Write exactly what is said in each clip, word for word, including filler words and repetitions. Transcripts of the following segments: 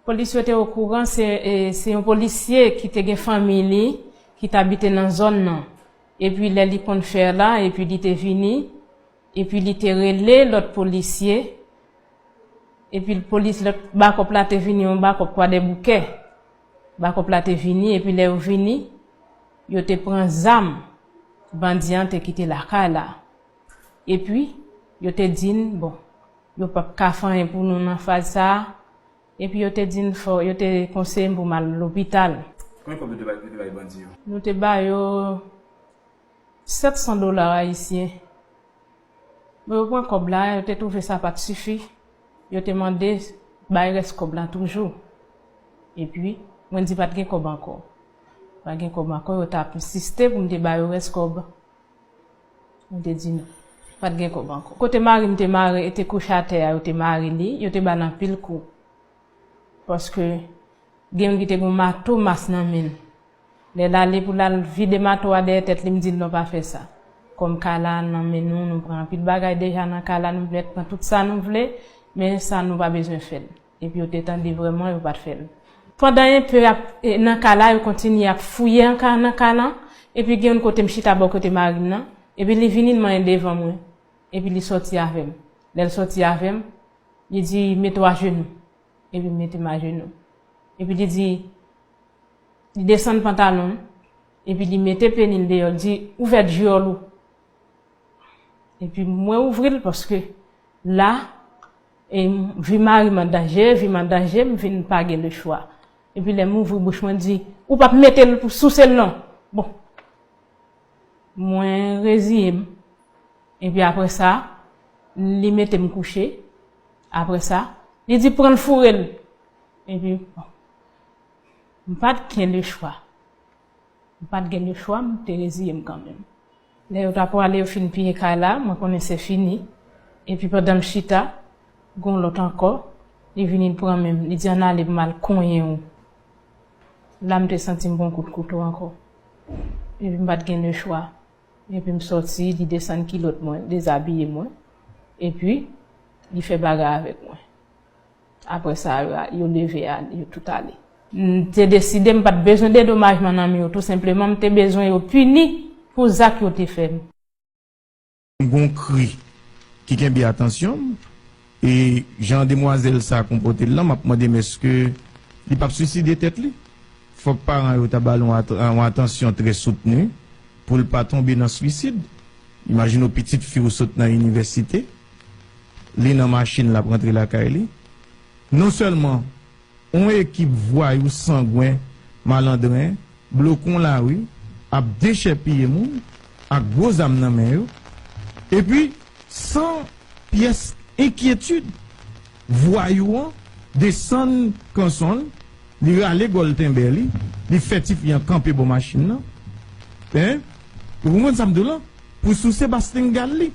Polis yo te okouran, se, e, se yon polisye ki te gen fanmi li, ki t abite nan zòn nan. Epi lè li konn fè la, epi li te vini, epi li te rele lòt polisye, epi polis, lòt bakòp la te vini, yon bakòp Kwadèboukè. Bakòp la te vini, epi lè yo vini, yo te pran zam bandi an te kite lakay la. Epi, yo te di n, bon, yo p ap ka fè anyen pou nou nan faz sa a. Epi yo te di n fò, yo te konseye m pou m al lopital. Konbyen kòb yo te bay, yo te bay bandi yo? Nou te ba yo sèt san dola ayisyen. Bon, yo pran kòb la, yo te twouve sa pa t sifi. Yo te mande bay rès kòb la toujou. Epi, mwen di pa t gen kòb ankò. Pa gen kòb ankò, yo t ap ensiste pou m te ba yo rès kòb. Mwen te di non. Pa t gen kòb ankò. Kote mari m te mare, te kouche atè a, yo te mare li, yo te ba l anpil kou. Paske gen youn ki te gen yon mato mas nan men l. Lè l ale pou l al vide mato a dèyè tèt li, m di l non, pa fè sa. Kòm kay la nan men nou, nou pran anpil bagay deja nan kay la, nou mèt pran tout sa nou vle, men sa nou pa bezwen fè l. Epi yo te tande vrèman, yo pa t fè l. Pandan enpe ap, e, nan kay la, yo kontinye ap fouye an ka, nan kay lan, epi gen youn kote m chita bò kote mari m nan, epi li vini, l manyen devan mwen, epi li sòti avè m. Lè l sòti avè m, li di, mete w ajenou. Epi m mete m ajenou. Epi li di, li desann pantalon l, epi li mete peni l deyò, li di, ouvè dyòl ou. Epi mwen ouvri l paske la, e, vi mari m an danje, vi m an danje, m vin pa gen lechwa. Epi lè m ouvri bouch mwen di, ou p ap mete l pou souse l non. Bon, mwen reziye m. Epi apre sa, li mete m kouche. Apre sa, li di pran l foure l. Epi, bon, m pa t gen lechwa. M pa t gen lechwa, m te reziye m kanmenm. Lè yo ta prale, yo fin piye kay la, mwen konnen se fini. Epi pandan m chita, gon lòt ankò, li vini, li pran men m, li di ann ale pou m al konyen ou. La m te santi m pran kout kouto ankò. Epi m pa t gen lechwa. Epi m sòti, li desann kilòt mwen, dezabiye mwen. Epi, li fè bagay avèk mwen. Apre sa, yo, yo leve, al, yo tout ale. M te deside m pa t bezwen dedomajman nan men yo, tou senpleman, m te bezwen yo pini pou zak yo te fè m. Gon kri ki kenbe atansyon m, e jan demwazèl sa a konpòte l lan, m ap mande m èske li p ap swiside tèt li? Fòk paran yo ta ba l yon at-, yon atansyon trè soutni pou l pa tonbe nan swisid. Imajine w pitit fi w sot nan inivèsite, li nan machin l ap rantre lakay li. Non sèlman yon ekip vwayou sangwen, malandren, bloke yon lari, ap dechèpiye moun ak gwo zam nan men yo, epi san pyès enkyetid, vwayou an desann kanson l, li rale gòl tenbè li, li fè tifi an kanpe bò machin nan. Hein? Ou konprann sa m di w lan? Pou souse bastrengal li.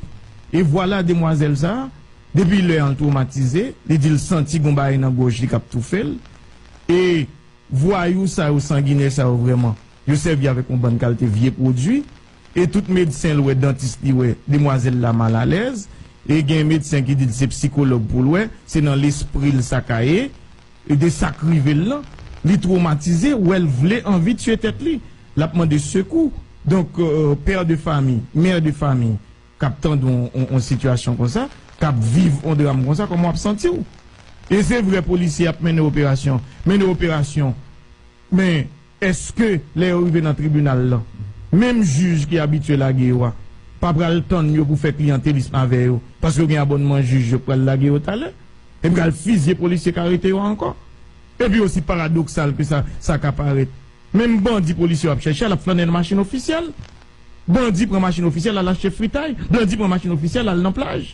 E vwala demwazèl sa a, depi lè an l twomatize, li di l santi gon bagay nan gòj li k ap toufe l. E vwayou sa yo, sanginè sa yo vrèman, yo sèvi avèk yon bann kalite vye pwodui. E tout medsen l wè, dantis li wè, demwazèl la malalèz. E gen medsen ki di l se sikològ pou l wè, se nan lespri l sa ka ye. E de sa k rive l lan, li twomatize, wè l vle anvi tiye tèt li. L ap mande sekou. Donk, euh, pè de fami, mè de fami, k ap tande yon, yon, yon sitiyasyon konsa, k ap viv yon dram konsa, kòman w ap santi w? E se vre, polisye ap mennen operasyon, mennen operasyon, men èske lè yo rive nan tribinal lan, menm jij ki abitye lage yo a, pa pral tann yo pou fè kliyantelis avè yo, paske yo gen abònman jij yo k pral lage yo talè, e pral fizye polisye k arete yo a ankò? Epi osi paradoksal ke sa, sa ka parèt, menm bandi polisye yo ap chèche a, l ap flannen nan machin ofisyèl. Bandi pran machin ofisyèl al achte fritay, bandi pran machin ofisyèl al nan plaj.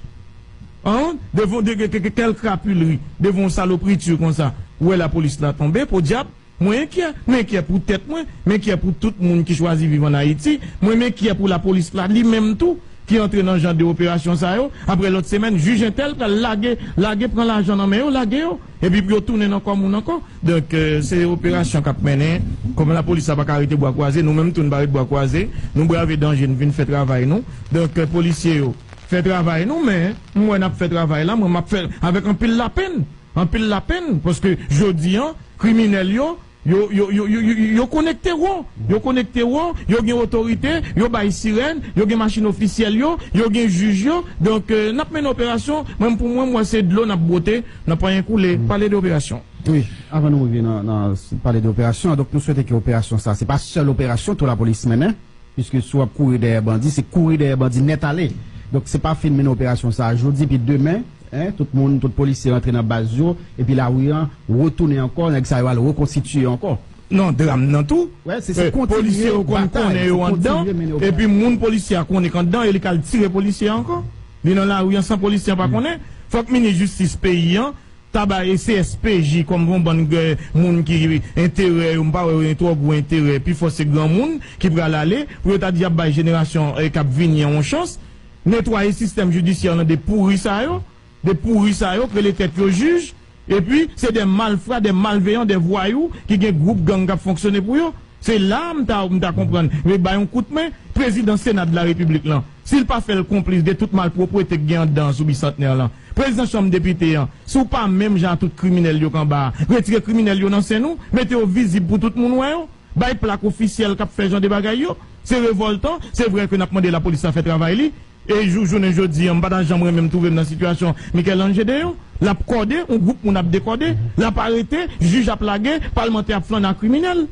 An, devan de, ke, ke, kèl krapilri, devan yon salopriti konsa, ou wè lapolis la tonbe, podyab, mwen enkyè, m enkyè pou tèt mwen, m enkyè pou tout moun ki chwazi viv ann Ayiti, mwen m enkyè pou lapolis la li menm tou, ki antre nan jan de operasyon sa yo, apre lòt semèn, jij entèl pral lage, lage pran lajan nan men yo, lage yo, epi pou yo tounen nan kò moun ankò. Donk, euh, se operasyon k ap mennen, kòm lapolis la pa ka rete bwa kwaze, nou menm tou n pa ret bwa kwaze, nou brave danje, n vin fè travay nou. Donk, euh, polisye yo, fè travay nou, men m wè n ap fè travay la, mwen m ap fè l avèk anpil lapenn. Anpil lapenn, paske jodi a, kriminèl yo, yo, yo, yo, yo, yo, yo konekte wo. Yo konekte wo, yo gen otorite, yo bay sirèn, yo gen machin ofisyèl yo, yo gen jij yo. Donk, euh, n ap mennen operasyon. Mwen, pou mwen, m wè se dlo n ap bwote, n ap anyen koule. Pale de operasyon. Wi, avan nou rive nan, nan s- pale de operasyon an, donk nou swete ke operasyon sa, se pa sèl operasyon tou lapolis mennen, piske si w ap kouri dèyè bandi, se kouri dèyè bandi nèt ale. Donk se pa fin mennen operasyon sa a jodi, epi demen, en, tout moun, tout polisye rantre nan baz yo, epi lari an retounen ankò, nèg sa yo al rekonstitiye ankò. Non, dram nan tou. Wè, se, se euh, kontinye polisye yo konn batay, konnen se yo anndan, kontinye mennen operasyon. Epi moun polisye a konnen k anndan, e li k al tire polisye a ankò. Li nan lari an san polisye an pa konnen. Fòk minis jistis peyi an ta bay C S P J kòm yon bann gè moun ki enterè yo, m pa wè yo gen twò gwo enterè, pifò se granmoun ki pral ale, pou yo ta di y ap bay jenerasyon, eh, k ap vini an yon chans, netwaye sistèm jidisyè lan de pouri sa yo, de pouri sa yo k rele tèt yo jij, epi se de malfra, de malveyan, de vwayou ki gen gwoup gang k ap fonksyone pou yo. Se la m ta, m ta konprann. Men bay yon kout men, prezidan Sena de la Repiblik lan, si l pa fè l konplis de tout malpwoprete k gen anndan an sou Bisantnè lan, prezidan Chanm Depite an, si w pa menm jan a tout kriminèl yo k anba a, retire kriminèl yo nan sèn ou, mete yo vizib pou tout moun wè yo, bay plak ofisyèl k ap fè jan de bagay yo, se revòltan. Se vre ke n ap mande lapolis la fè travay li, e jou, jounen jodi an, m pa ta janm renmen m twouve m nan sitiyasyon Michel-Ange Deyon. L ap kòde, yon gwoup moun ap dekòde, l ap arete, jij ap lage, palmantè ap flannen ak kriminèl.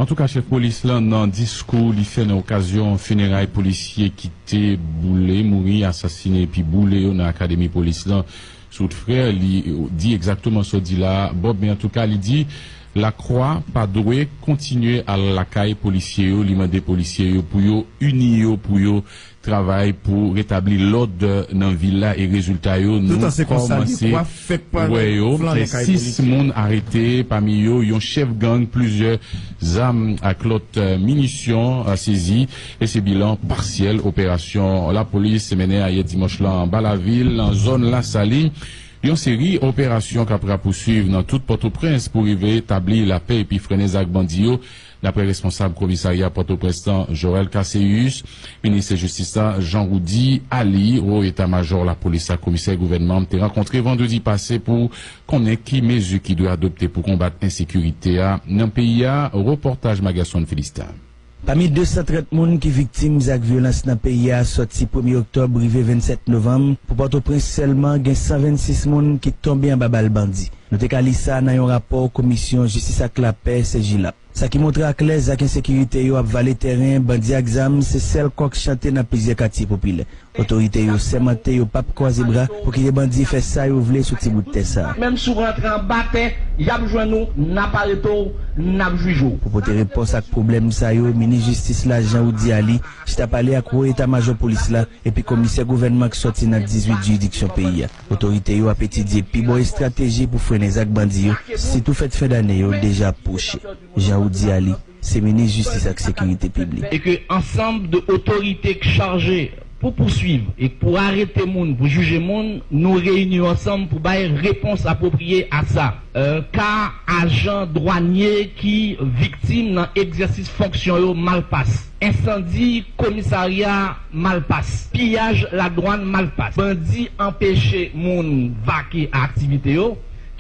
Antouka, chèf polis lan, nan diskou li fè nan okazyon fineray polisye ki te boule, mouri, asasine epi boule yo nan akademi polis lan, sou Wout Frè, li di egzakteman sa w di la a, Bob, men antouka, li di Lakwa pa dwe kontinye al lakay polisye yo, li mande polisye yo pou yo ini yo, pou yo travay pou retabli lòd nan vil la, e rezilta yo, nou kòmanse wè yo. Se sis moun arete, pami yo yon chèf gang, plizyè zam ak lòt, eh, minisyon, eh, sezi, e se bilan pasyèl operasyon lapolis mennen ayè dimanch lan anba lavil, nan zòn Lasalin. Yon seri operasyon k ap rapousuiv nan tout Pòtoprens pou rive tabli lapè epi frennen zak bandi yo, dapre responsab komisarya Pòtoprens lan, Jorel Casséus. Minis jistis la, Jean Roudy Aly, wo eta majò lapolis ak komisè gouvènman an te rankontre vandredi pase pou konnen ki mezi ki dwe adopte pou konbat ensekirite a nan peyi a. Repòtaj Magerson Philistin. Pami de san trant moun ki viktim zak vyolans nan peyi a sòti premye oktòb rive vennsèt novanm, pou Pòtoprens sèlman gen san vennsis moun ki tonbe anba bal bandi. Nou te ka li sa nan yon rapò Komisyon Jistis ak Lapè, CJLAP. Sa ki montre aklè zak ensekirite yo ap vale tèren, bandi ak zam se sèl kòk chante nan plizyè katye popilè. Otorite yo sèmante yo p ap kwaze bra pou kite bandi fè sa yo vle sou ti bout tè sa a. Menm si w rantre anba tè, y ap jwenn ou, n ap arete w, n ap jije w. Pou pote repons ak pwoblèm sa yo, minis jistis la, Jean Roudy Aly, chita pale ak wo eta majò polis la epi komisè gouvènman k sòti nan dizuit jiridiksyon peyi a. Otorite yo ap etidye pi bon estrateji pou frennen zak bandi yo, sitou fèt fen dane yo deja ap pwoche. Jean Roudy Aly, se minis jistis ak sekirite piblik. E ke ansanm de otorite k chaje pou pouswiv e pou arete moun, pou jije moun, nou reyini yo ansanm pou bay repons apwopriye a sa. Euh, ka ajan dwanye ki viktim nan egzèsis fonksyon yo, Malpas. Ensandi komisarya, Malpas. Piyaj ladwann, Malpas. Bandi anpeche moun vake a aktivite yo.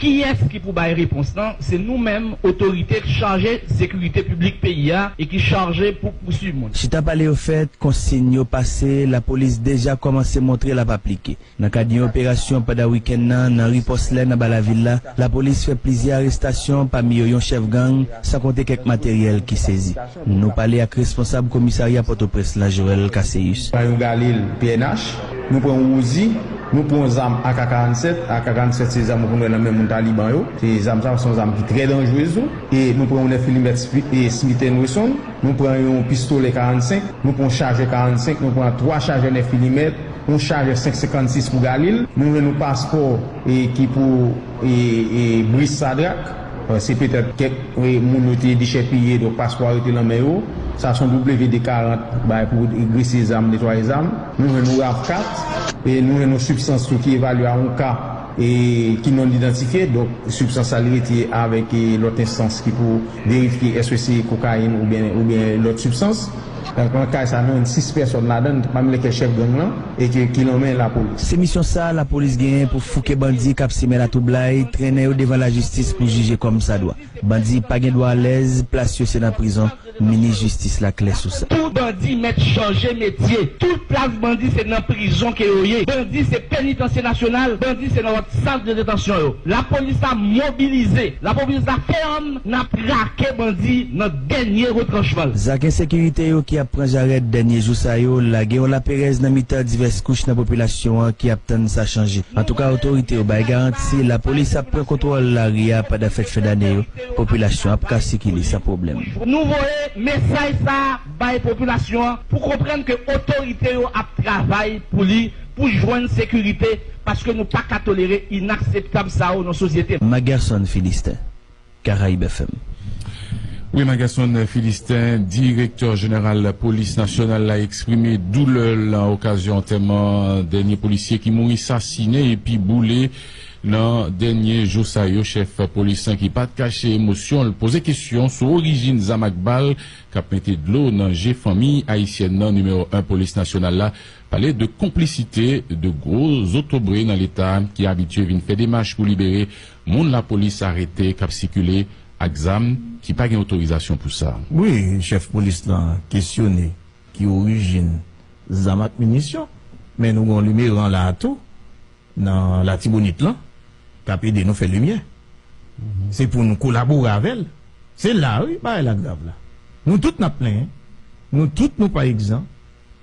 Kiyès ki pou bay repons lan? Se nou menm, otorite k chaje sekirite piblik peyi a e ki chaje pou pouswiv moun. Chita pale yo fèt, konsiy yo pase, lapolis deja kòmanse montre l ap aplike. Nan kad yon operasyon pandan wikenn nan, nan ri Pòslèn anba lavil la, lapolis fè plizyè arestasyon, pami yo yon chèf gang, san konte kèk materyèl ki sezi. Nou pale ak responsab komisarya Pòtoprens lan, Joël Casséus. Pran yon Galil P N H, nou pran yon Uzi, nou pran yon zam A K karanntsèt, A K karanntsèt se zam ou konn wè nan men moun Taliban yo. Se zam sa, se yon zam ki trè danjrez tou. E nou pran yon nèf milimèt Smi-, e Smith and Wesson, nou pran yon pistolè karannsenk, nou pran yon chajè karannsenk, nou pran twa chajè nèf milimèt, yon chajè senk senkannsis pou Galil. Nou jwenn yon paspò e ki pou e, e Brice Sadrac. Euh, se petèt kèk e, moun yo te dechèpiye, donk paspò a rete nan men yo. Sa se yon W D karant, bay pou grese zam, netwaye zam. Nou jwenn yon RAV kat, e nou jwenn yon sibstans tou ki evalye a yon ka e ki non idantifye. Donk, sibstans sa li rete avèk e, lòt enstans ki pou verifye èske se kokayin oubyen, oubyen lòt sibstans. Nan kay sa, nou jwenn sis pèsòn ladan, pami lekel chèf gang lan, e ke ki nan men lapolis. Se misyon sa a lapolis genyen pou fouke bandi k ap simen latwoublay, trennen yo devan lajistis pou jije kòmsadwa. Bandi pa gen dwa alèz, plas yo se nan prizon. Minis jistis la klè sou sa. Tout bandi mèt chanje metye. Tout plas bandi se nan prizon ke yo ye. Bandi se penitansye nasyonal, bandi se nan lòt sant de detansyon yo. Lapolis la mobilize, lapolis la fèm nan trake bandi nan dènye retranchman l. Zak ensekirite yo ki ap pran jarèt dènye jou sa yo lage yon laperèz nan mitan divès kouch nan popilasyon an ki ap tann sa chanje. Antouka, otorite yo bay garanti lapolis ap pran kontwòl lari a pandan fèt fen dane yo. Popilasyon ap ka sikile san pwoblèm. Nou voye mesaj sa a bay popilasyon an pou konprann ke otorite yo ap travay pou li, pou jwenn sekirite, paske nou pa ka tolere inakseptab sa yo nan sosyete. Magerson Filisten, Caraïbes F M. Wi, Magerson Filisten, direktè jeneral polis nasyonal la, eksprime doulè l nan okazyon antèman dènye polisye ki mouri sasinen epi boule nan dènye jou sa yo. Chèf polis lan ki pa t kache emosyon l poze kesyon sou orijin zam ak bal k ap mete dlo nan je fanmi ayisyèn nan, nimewo en polis nasyonal la, pale de konplisite de gwo zotobre nan Leta ki abitye vin fè demach pou libere moun lapolis arete k ap sikile ak zam ki pa gen otorizasyon pou sa. Wi, chèf polis lan kesyone ki orijin zam ak minisyon, men nou gen yon limeran la a tou, nan Latibonit lan, k ap ede nou fè limyè. Se pou nou kolabore avè l. Se la, wi, bagay la grav la. Nou tout n ap plenyen. Nou tout nou pa egzan.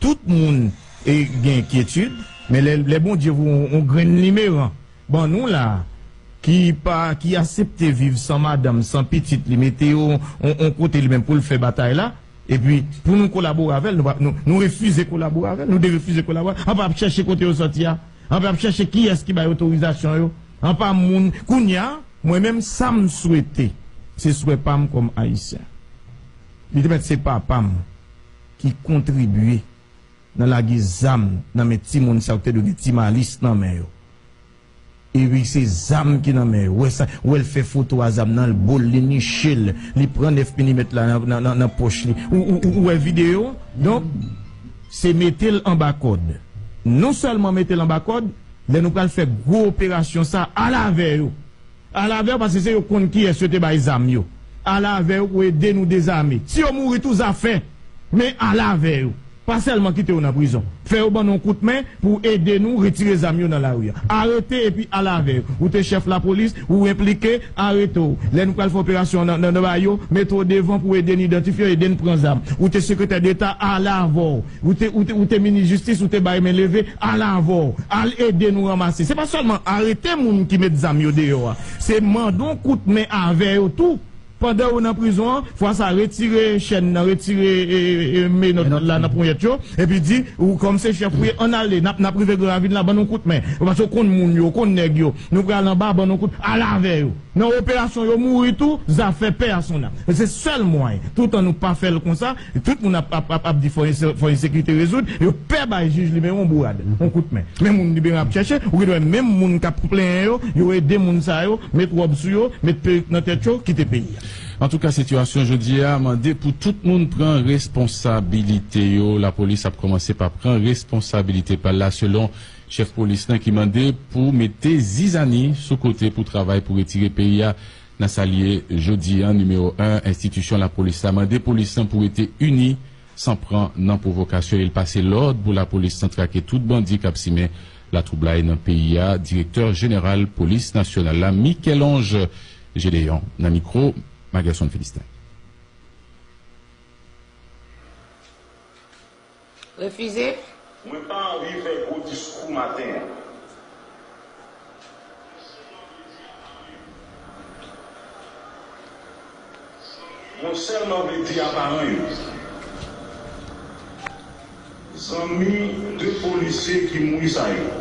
Tout moun e, gen enkyetid, men lè, lè Bondye voye yon, yon grenn limeran ban nou la, ki pa, ki aksepte viv san madanm, san pitit li, mete yo yon, yon kote li menm pou l fè batay la, epi pou nou kolabore avè l, nou pa, nou, nou refize kolabore avè l, nou derefize kolabore, anpa ap chèche kote yo sòti a, anpa ap chèche kiyès ki bay otorizasyon yo, anpa moun, kounye a, mwen menm sa m swete, se swè pa m kòm Ayisyen. Li te mèt se papa m ki kontribye nan lage zam nan men timoun sa yo ki te dwe gen ti malis nan men yo. Epi se zam ki nan men yo. Wè sa, wè l fè foto a zam nan, l bo l, li niche l, li pran nèf milimèt la nan, nan, nan, nan pòch li. Ou, ou, ou, ou wè videyo? Donk, se mete l anba kòd. Non sèlman mete l anba kòd, lè nou pral fè gwo operasyon sa, al avè yo. Al avè yo, paske se yo konn kiyès yo te bay zam yo. Al avè yo pou ede nou dezame. Si yo mouri tou, zafè. Men al avè yo. Pa sèlman kite yo nan prizon. Fè yo ban nou yon kout men pou ede nou retire zam yo nan lari a. Arete epi al avè yo. Ou te chèf lapolis, ou enplike, arete w. Lè nou pral fè operasyon nan, nan, nan ba yo, mete w devan pou ede n idantifye yo, ede n pran zam. Ou te sekretè deta, al avè w. Ou te, ou te, ou te minis jistis, ou te bay men leve, al avè w. Al ede nou ranmase. Se pa sèlman arete moun ki met zam yo deyò a. Se mande yon kout men avè yo tou. Pandan yo nan prizon an, fwa sa retire chèn nan, retire e, e, e, menòt la nan ponyèt yo, epi di, ou kòm se chèf ou ye, ann ale, n ap, n ap rive Gran Ravin la, ban nou kout men. Paske w konn moun yo, w konn nèg yo. Nou pral anba, ban nou kout, al avè yo. Nan operasyon yo mouri tou, zafè pè a son nam. Se sèl mwayen. Toutan nou pa fè l konsa, tout moun ap, ap, ap, ap di fò ense-, fò ensekirite rezoud, yo pè bay jij libere yon bourad, yon kout men. Men moun libere ap chèche, ou gen dwa menm moun k ap plenyen yo, yo ede moun sa yo, met wòb sou yo, met perik nan tèt yo, kite peyi a. Antouka, sitiyasyon jodi a mande pou tout moun pran responsabilite yo. Lapolis ap kòmanse pa pran responsabilite pa l la, selon chèf polis lan ki mande pou mete zizani sou kote pou travay pou retire peyi a nan sa l ye jodi a. Nimewo en enstitisyon lapolis la mande polis lan pou rete ini san pran nan pwovokasyon e l pase lòd pou lapolis lan trake tout bandi k ap simen latwoublay nan peyi a. Direktè jeneral polis nasyonal la, Michel-Ange Gédéon, nan mikwo Magerson Filisten. Refize. Mwen pa anvi fè gwo diskou maten an. Mwen sèlman vle di a paran yo, zanmi de polisye ki mouri sa yo,